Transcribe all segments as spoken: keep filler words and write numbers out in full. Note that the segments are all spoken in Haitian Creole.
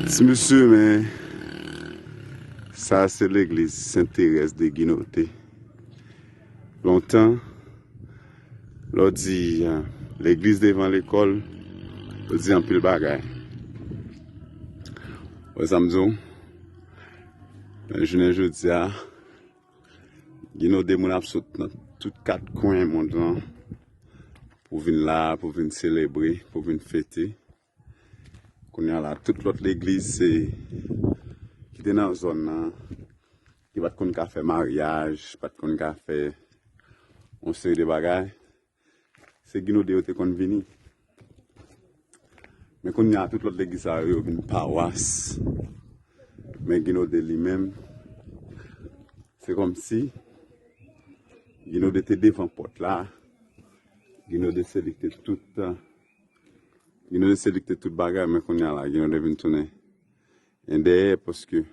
Mesye, men sa se legliz Sent Terèz de Ginote. Lontan, lè w di, eh, legliz devan lekòl, yo di anpil bagay. Wè sa m di w? Nan jounen jodi a, Ginote moun ap sot nan tout kat kwen mond lan pou vin la, pou vin selebre, pou vin fete. Kounye a la, tout lòt legliz se, ki te nan zòn nan, ki pa t konn ka fè maryaj, pa t konn ka fè yon seri de bagay, se Ginote yo te konn vini. Men kounye a, tout lòt legliz sa yo, yo vin pawas. Men Ginote li menm, se kòmsi Ginote te devan pòt la. Ginote se li ki te tout, Ginote se li ki te tout bagay, men kounye a la, Ginote vin tounen en dèyè, paske,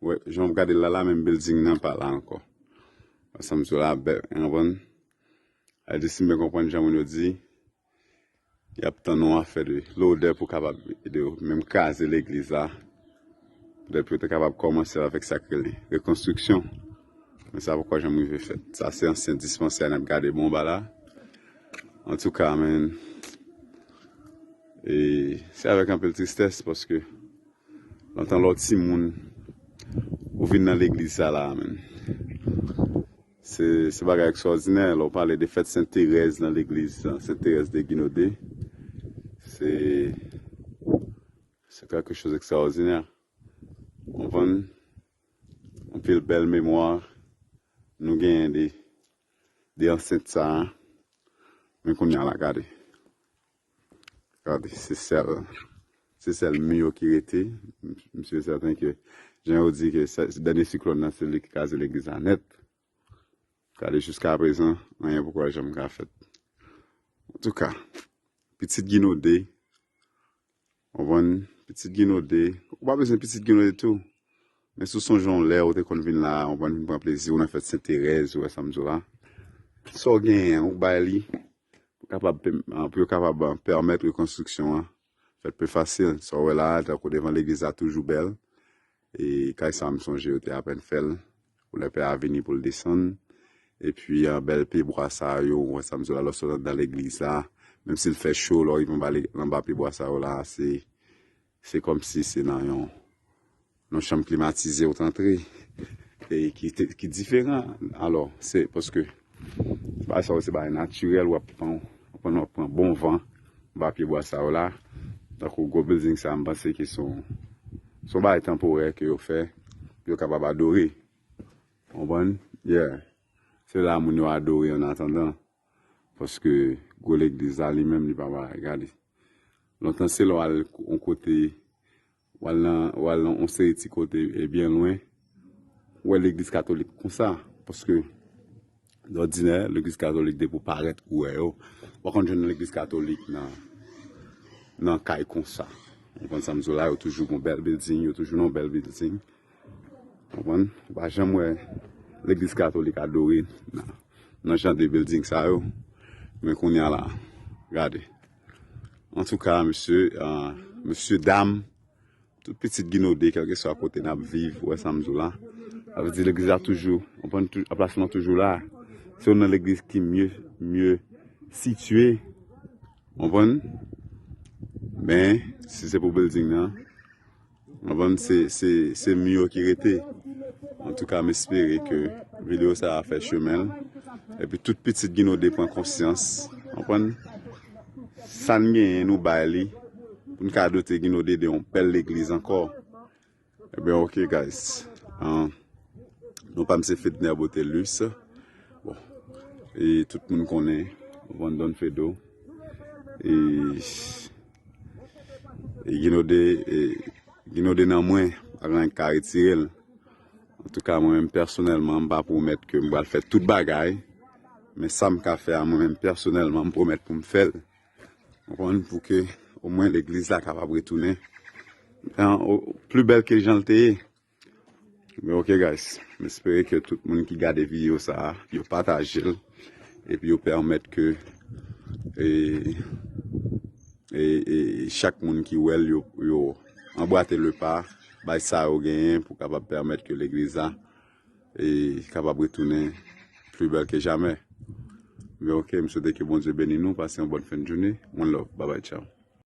wè, jan w gade l la, la, menm building nan pa la ankò. Sa m sou la, bè, w konprann? Sa di, si m byen konprann jan moun yo di, y ap tann yon afè de lodè pou kapab ede yo menm kraze legliz la. Poutèt pou yo te kapab kòmanse avèk sa k rele rekonstriksyon. Men sa poko janm rive fèt. Sa se ansyen dispansè n ap gade bò anba la. Antouka, men, e se avèk anpil tristès paske lontan lè w timoun, ou vin nan legliz sa la, men. Se, se bagay ekstraòdinè. Lè w pale de fèt Sent Terèz nan legliz Sent Terèz de Ginote, se, se quelque chose d'extraordinaire. Ou konprann? Anpil bèl memwa nou genyen de, de ansent sa a. Men kounye a la, gade. Gade, se sèl, se sèl mi yo ki rete. M, m si e sèten ke, jan yo di ke se, dènye siklòn nan, se li ki kraze legliz la nèt. Gade, jiska prezan, anyen poko janm ka fèt. Antouka, pitit Ginote, w konprann? Pitit Ginote, ou pa bezwen pitit Ginote tou. Men si w sonje yon lè ou te konn vin la, w konprann, vin pran plezi w nan fèt Sent Terèz, ou wè sa m di w la. Sa w genyen, ou bay li, pou kapab pèm-, pou yo kapab, ah, pèmèt rekonstriksyon an fèt pi fasil. Sa w wè la, tankou devan legliz la toujou bèl. E kay sa a, m sonje yo te apèn fè l. Pou lè pè a vini pou l desann. Epi, ah, bèl pye bwa sa yo, ou wè sa m di w la, lè w sot anndan legliz la, menm si l fè cho, lè w rive anba le-, anba pye bwa sa yo la, se, se kòmsi se nan yon, yon chanm klimatize ou t antre, e ki te, ki diferan. Alò, se paske bagay sa yo se bagay natirèl, w ap pran, w ap pran, w ap pran bon van anba pye bwa sa yo la. Tankou gwo building sa, m panse ke se yon, se yon bagay tanporè ke yo fè, pou yo kapab adore. Konprann? Yeah. Se la moun yo adore an atandan. Paske gwo legliz la li menm, li pa bagay, gade. Lontan se lè w al yon kote, w al nan, w al nan yon seri ti kote, e byen lwen, w wè legliz katolik konsa. Paske, dòdinè, legliz katolik depi w parèt ou wè yo. Ou pa konn jwenn legliz katolik nan, nan kay konsa. Ou konprann sa m di w la, yo toujou gon bèl building, yo toujou nan yon bèl building. Konprann? Ou pa janm wè legliz katolik adore nan, nan jan de building sa yo. Men kounye a la, gade. Antouka, mesye, ah, mesye, dam, tout pitit Ginote, kèlkeswa kote n ap viv, ou wè sa m di w la. Sa vle di legliz la toujou, konprann, tou, anplasman toujou la. Se youn nan legliz ki mye, mye sitiye, konprann? Men, si se pou building nan, konprann, se, se, se mi yo ki rete. Antouka, m espere ke videyo sa a fè chemen l. Epi tout pitit Ginote pran konsyans, konprann? Sa n genyen, nou bay li, pou n ka dote Ginote de yon bèl legliz ankò. Ebyen, ok, guys. Ah, non pa m se Fedner Botelus. Bon. E tout moun konnen Van Don Fedo. E, e Ginote, e Ginote nan mwen, pa gen anyen ki ka retire l. Antouka, mwen menm pèsonèlman, m pa pwomèt ke m pral fè tout bagay. Men sa m ka fè a, mwen menm pèsonèlman, m pwomèt pou m fè l. Konprann? Pou ke omwen legliz la kapab retounen, ah, o, pli bèl ke jan l te ye. Men ok, guys, m espere ke tout moun ki gade videyo sa a, yo pataje l, epi yo pèmèt ke, e, e, e chak moun ki wè l, yo, yo, anbwate le pa, bay sa yo genyen pou kapab pèmèt ke legliz la e kapab retounen pli bèl ke jamè. Men ok, m swete ke Bondye beni nou, pase yon bòn fen de jounen. One love, bye bye, ciao.